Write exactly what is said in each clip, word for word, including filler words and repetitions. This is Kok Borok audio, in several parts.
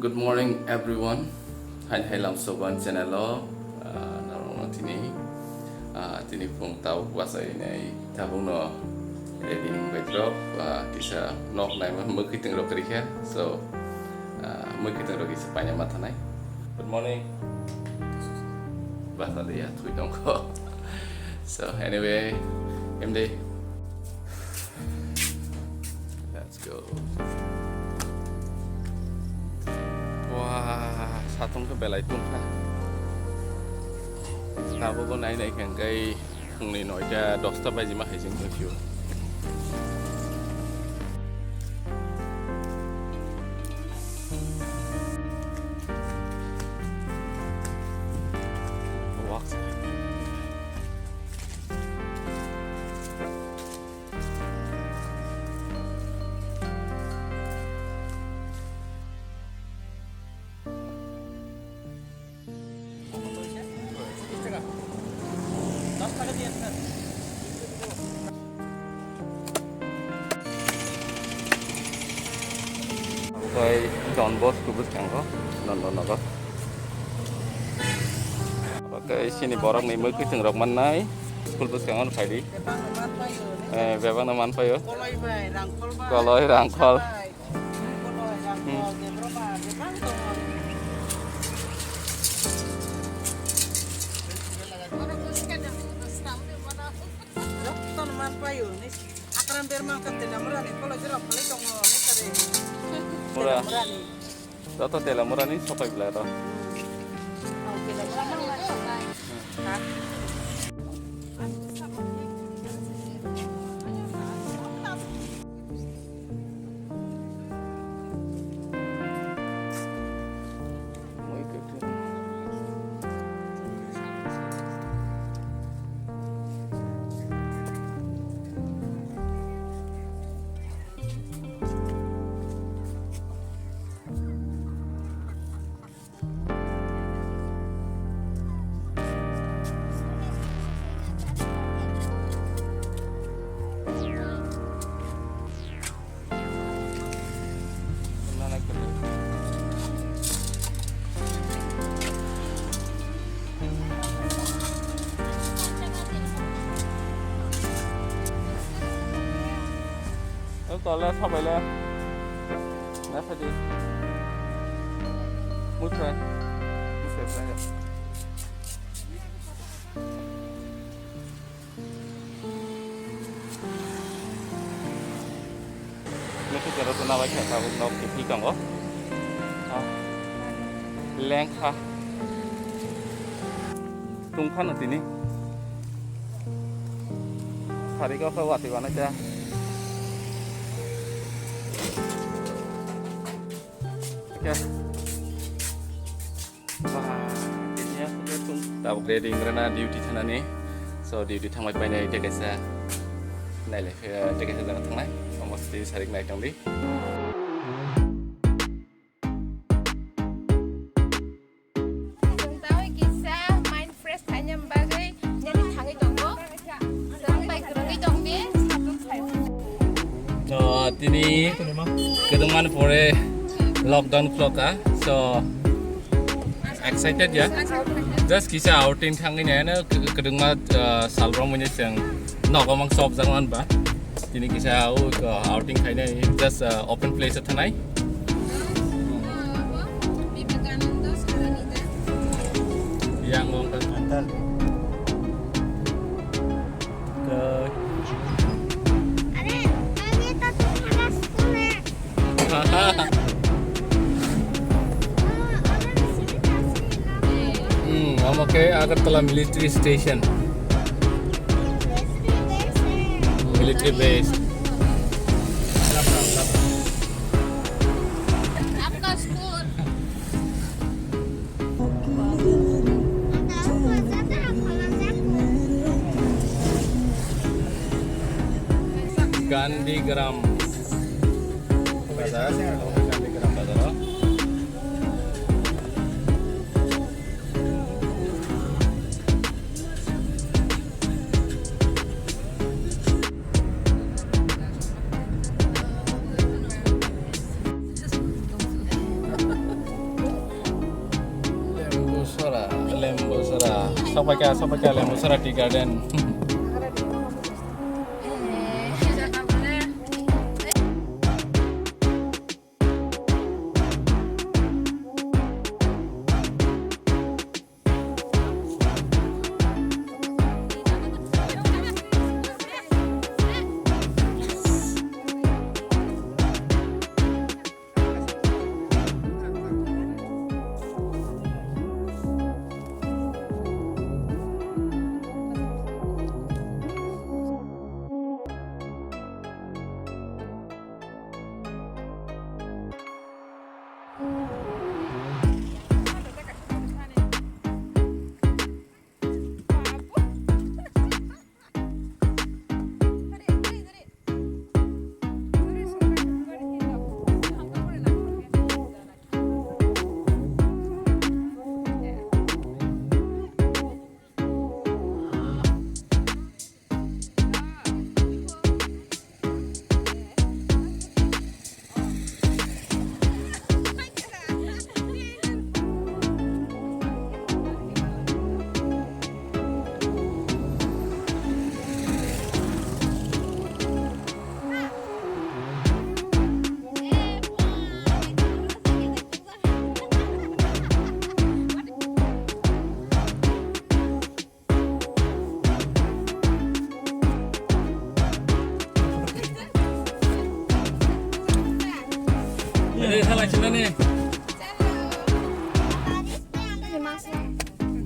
Good morning everyone. Hai hai lamsoban channel o, ah, norokno tini, ah, tini phung tabuk bachai nai tabuk no ready wng bai drop, ah, kisa nok naima mwkhwtwng rok rikha. So, ah, mwkhwtwng rok kisa paina ma thanai. Good morning. Basa de ya thui tongkho. So anyway, M D. Let's go. Wah, satung khe belai tungkha. Tabukbo nai nai khe hwnkhe phungni noita dosta baji ma hai se wngtong phio. Wak. Okai Don Bosco bwskango, Nandanagar. Okai sini borokni mwkhwtwng rok mannai, school bwskango phaidi. Eh, bebakno manpaio. Koloi bai, rangkhol bai. Koloi, rangkhol. Bai. Koloi, rangkhol, hmm. Debra bai, bebak tongo. Rok ton manpaio, ni akran berma kan tela murani, koloi jora phalai tongo, ni kare. Mura. Tela murani. Joto tela murani sopai bwlai ro. Tole sabai le. Nasa di. Musa. Musa. Nokha jora tuna bai kha tabuk nok kiphil tongo. Ah, lengkha. Tungkha no tini. Sari kok watwi banai ta. Oke. Wah, tini ya, tabuk ready wngna duty thanani. So, duty thangbai painai tei kaisa nailai, eh, tei kaisa jaga thangnai. Omo tei sarik nai tongdi. Chwng tei kisa mind fresh khaina bagwi nini thangwi tongo. Chwng bai kwrwngwi tongdi. So, tini kwdwngmani pore lockdown khulokha. So, excited ya. Just kisa outing thangwi nai ano kwdwngma, uh, salrok muni chwng nogo mang chopjak man ba. Tini kisa o, uh, outing khainai just, uh, open place o thanai. Yang wng kha. Hmm, omo khe Agartala military station. Military base. Gandhigram bazar, Gandhigram bazar. Sok paikha, sok paikha, Lembusara tea garden. Ini salah sini nih.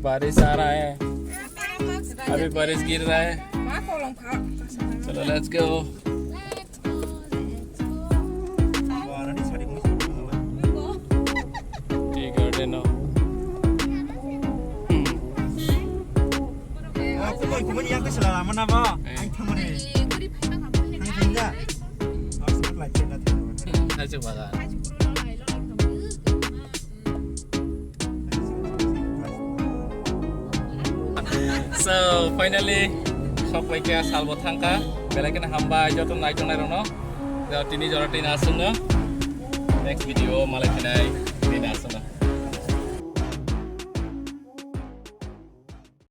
बारिश आ रहा है, अभी बारिश गिर रहा है। चलो, let's go। Tea garden, no? Kumani yang kesel lama na ba? Ang thamani. Ang thamda. Aku sempat lagi na thamda. Aja baga. So finally, sok paikha, salbo thangkha, belai kheno hambai joto naitok nairokno. Tini jora tini aswkno, next video malai phinai, tini aswkno.